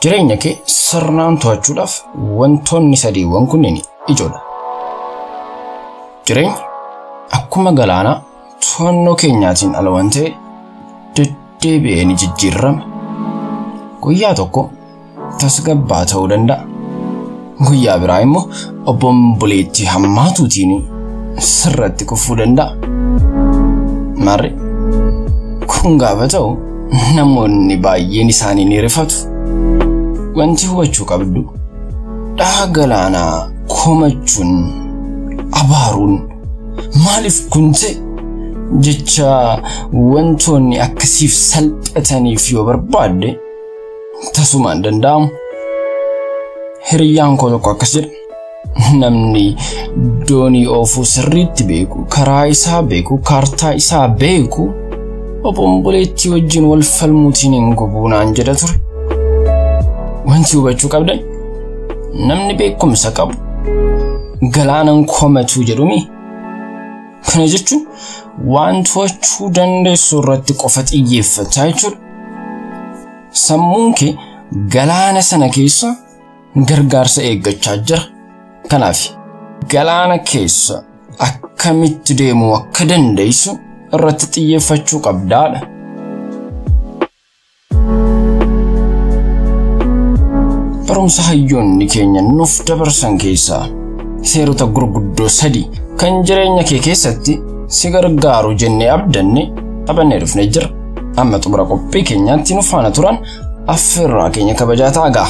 Jireenya kee sirnaan to'achuudhaaf wantoonni sadiiwwan kunneen ijoodha. Jireenya akkuma galaanaa to'annoo keenyaatiin ala waan ta'e deddeebi'ee ni jijjiirama. Guyyaa tokko tasgabbaa ta'uu danda'a. Guyyaa biraa immoo obomboleettii hammaatuutiin sirratti kufuu danda'a. Maarree kun gaafa ta'u namoonni baay'een isaanii ni rifatu. Wanti hubachuu qabdu dhaha galaanaa komachuun abaaruun maaliif kun ta'e jecha wantoonni akkasiif salphataniif yoo barbaadde tasumaan danda'amu. Hiriyyaan koo tokko akkas jedha. Namni doonii oofuu sirriitti beeku, karaa isaa beeku, kaartaa isaa beeku obomboleettii wajjin wal falmuutiin hin gubuu naan jedha ture. Wanti hubachuu qabdan namni beekumsa qabu galaanan komatuu jedhumi. Kana jechuun waan to'achuu dandeessu irratti qofa xiyyeeffataa jechuudha. Sammuun kee galaana sana keessa gargaarsa eeggachaa jira. Kanaaf galaana keessa akkamitti deemuu akka dandeessu irratti xiyyeeffachuu qabdaadha. Barumsa hayyoonni keenya nuuf dabarsan keessaa seerota gurguddoo sadi kan jireenya kee keessatti si gargaaru jennee abdanne qabannee dhufnee jira. Amma xumura qophii keenyaatti nu faana turan affeerraa keenya kabajaa ta'a ga'a.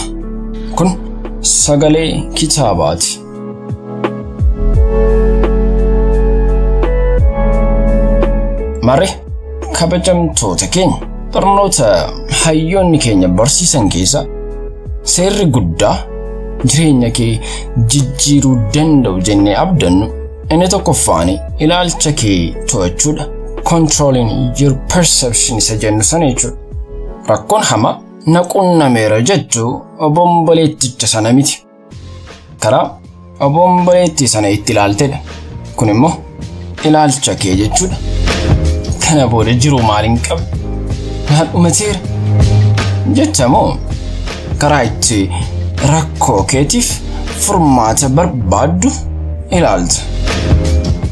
Kun sagalee kitaabaati. Maarree kabajamtoota keenya barnoota hayyoonni keenya barsiisan keessaa seerri guddaa jireenya kee jijjiiruu danda'u jennee abdannu inni tokkoffaan ilaalcha kee to'achuudha. Controlling your perception isa jennu sana jechuudha. Rakkoon hamaa na qunnameera jettu obomboleetticha sana miti. Karaa obomboleettii sana itti ilaaltedha. Kun immoo ilaalcha kee jechuudha. Kana booda jiru maaliin qaba? Naan dhumateera jecha moo karaa itti rakkoo keetiif furmaata barbaaddu ilaalta.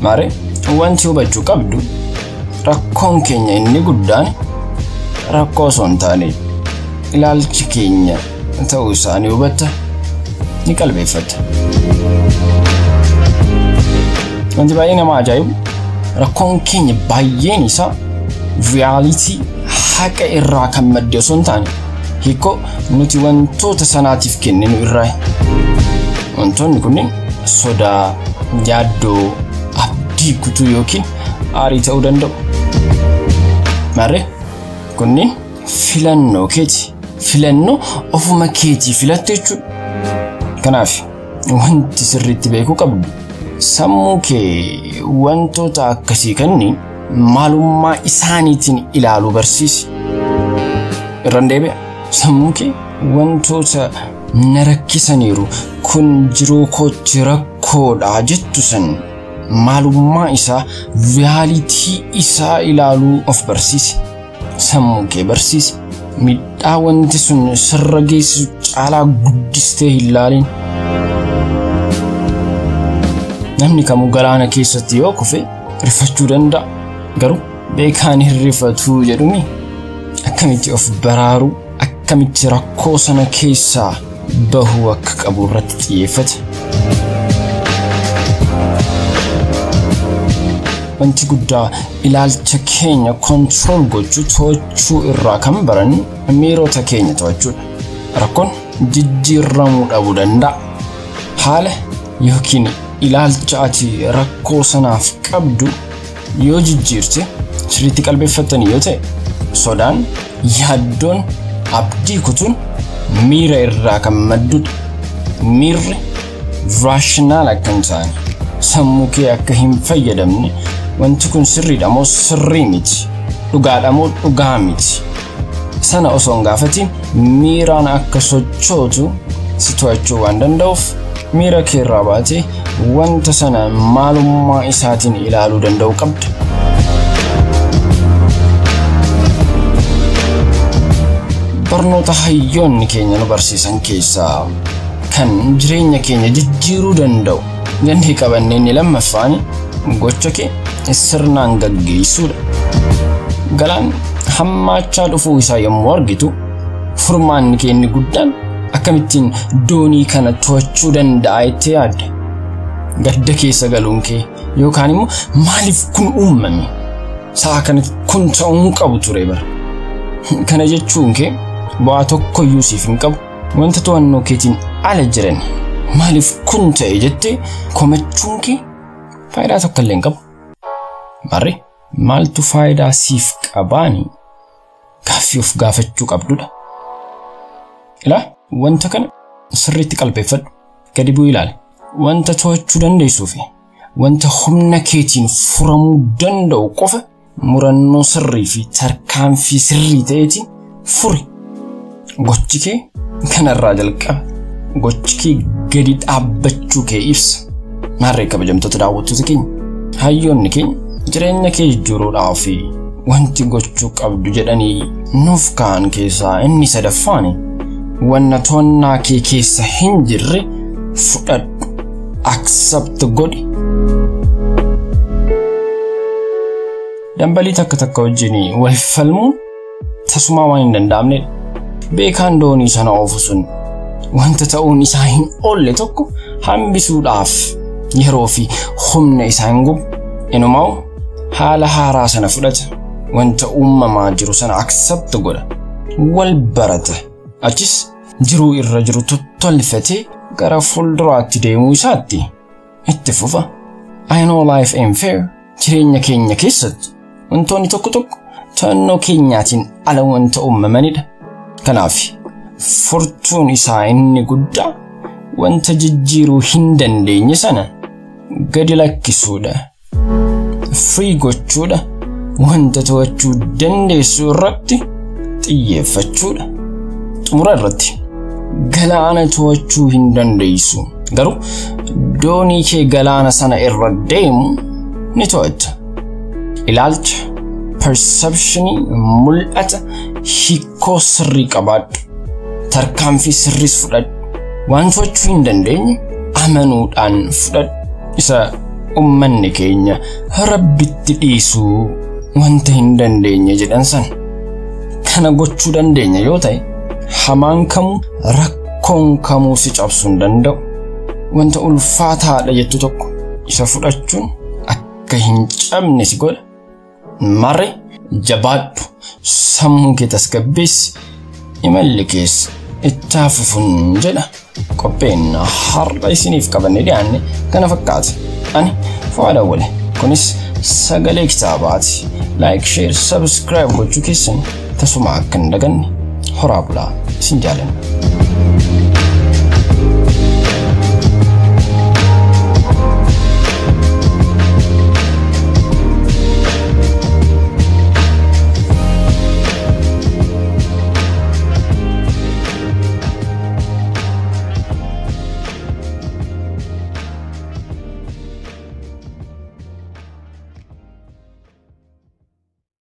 Maarree wanti hubachuu qabdu rakkoon keenya inni guddaan rakkoo osoo hin taane ilaalchi keenya ta'uu isaa ni hubatta, ni qalbeeffatta. Wanti baay'ee nama ajaa'ibu rakkoon keenya baay'een isaa riyaalitii haqa irraa kan madde osoo hin taane hiikoo nuti wantoota sanaatiif kenninu irraa. Wantoonni kunneen sodaa, yaaddoo, abdii kutuu yookiin aarii ta'uu danda'u. Maarree kunneen filannoo keeti. Filannoo ofuma keetii filattu jechuudha. Kanaaf wanti sirriitti beekuu qabdu sammuu kee wantoota akkasii kanneen maalummaa isaaniitiin ilaaluu barsiisi. Irraan deebi'a. Sammuu kee wantoota na rakkisaniiru kun jiruu kootti rakkoodha jettu san maalummaa isaa riyaalitii isaa ilaaluu of barsiisi. Sammuu kee barsiisi. Miidhaa wanti sun sirra geessisu caalaa guddistee hin ilaalin. Namni kamuu galaana keessatti yoo kufe rifachuu danda'a. Garuu beekaan hin rifatuu jedhumi akkamitti of baraaruu, akkamitti rakkoo sana keessaa bahuu akka qabu irratti xiyyeeffata. Wanti guddaa ilaalcha keenya kontirool gochuu to'achuu irraa kan barannu miirota keenya to'achuudha. Rakkoon jijjiiramuu dhabuu danda'a. Haala yookiin ilaalcha ati rakkoo sanaaf qabdu yoo jijjiirte sirriitti qalbeeffattanii yoo ta'e sodaan, yaaddoon, abdii kutuun miira irraa kan maddudha. Miirri raashinaal akka hin taane, sammuu kee akka hin fayyadamne, wanti kun sirriidha moo sirrii miti, dhugaadha moo dhugaa miti, sana osoo hin gaafatiin miiraan akka sochootu si to'achuu waan danda'uuf miira kee irraa baatee wanta sana maalummaa isaatiin ilaaluu danda'u qabda. Barnoota hayyoonni keenya nu barsiisan keessaa kan jireenya keenya jijjiiruu danda'u jennee qabannee inni lammaffaan gocha kee sirnaan gaggeessuudha. Galaan hammaachaa dhufuu isaa yommuu argitu furmaanni kee inni guddaan akkamittiin doonii kana to'achuu danda'a jettee yaadda. Gadda keessa galuun kee yookaan immoo maaliif kun uumame? Sa'a kanatti kun ta'uu hin qabu ture bara. Kana jechuun kee bu'aa tokkoyyuu siif hin qabu. Wanta to'annoo keetiin ala jiran maaliif kun ta'e jettee komachuun kee faayidaa tokko illee hin qabu. Marri maaltu faayidaa siif qabaani gaaffii of gaafachuu qabdudha. Ilaa wanta kana sirriitti qalbeeffadhu. Gadi bu'ii ilaali. Wanta to'achuu dandeessuu fi wanta humna keetiin furamuu danda'u qofa murannoo sirrii fi tarkaanfii sirrii ta'eetiin furi. Gochi kee kanarraa jalqaba. Gochi kee gadi dhaabbachuu kee ibsa. Maarree kabajamtoota daawwattoota keenya, hayyoonni keenya jireenya kee jijjiiruudhaaf wanti gochuu qabdu jedhanii nuuf kaa'an keessaa inni sadaffaan wanna to'annaa kee keessa hin jirre fudhadhu, accept godhi. Dambalii takka takka wajjin wal falmuun tasumaa waan hin danda'amnedha. Beekaan doonii sana oofu sun wanta ta'uun isaa hin oolle tokko hambisuudhaaf yeroo fi humna isaa hin gubu. Inumaa haala haaraa sana fudhata. Wanta uumamaa jiru sana accept godha. Wal barata. Achis jiruu irra jiru tottolfatee gara fuulduraatti deemuu isaatti itti fufa. I know life ain't fair. Jireenya keenya keessatti wantoonni tokko tokko to'annoo keenyaatiin ala wanta uumamanidha. Kanaaf furtuun isaa inni guddaa wanta jijjiiruu hin dandeenye sana gadi lakkisuudha. Firii gochuudha. Wanta to'achuu dandeessu irratti xiyyeeffachuudha. Xumura irratti galaana to'achuu hin dandeessu. Garuu doonii kee galaana sana irra deemu ni to'atta. Ilaalcha, perceptionii, mul'ata, hiikoo sirrii qabaadhu. Tarkaanfii sirriis fudhadhu. Waan to'achuu hin dandeenye amanuudhaan fudhadhu. Isa ummanni keenya rabbitti dhiisuu wanta hin dandeenye jedhan sana. Kana gochuu dandeenya yoo ta'e hamaan kamuu rakkoon kamuu si cabsuu hin danda'u. Wanta ulfaataadha jettu tokko isa fudhachuun akka hin cabne si godha. Marre jabaadhu, sammuu kee tasgabbeessi, imalli keessa itti hafuun jedha. Qopheen har'a isiniif qabannee dhiyaanne kana fakkaata. Ani Fuwaad Awwale. Kunis sagalee kitaabaati. Like, share, subscribe gochuu keessan tasuma akka hin daganne. Horaa bulaa, isin jaalanna.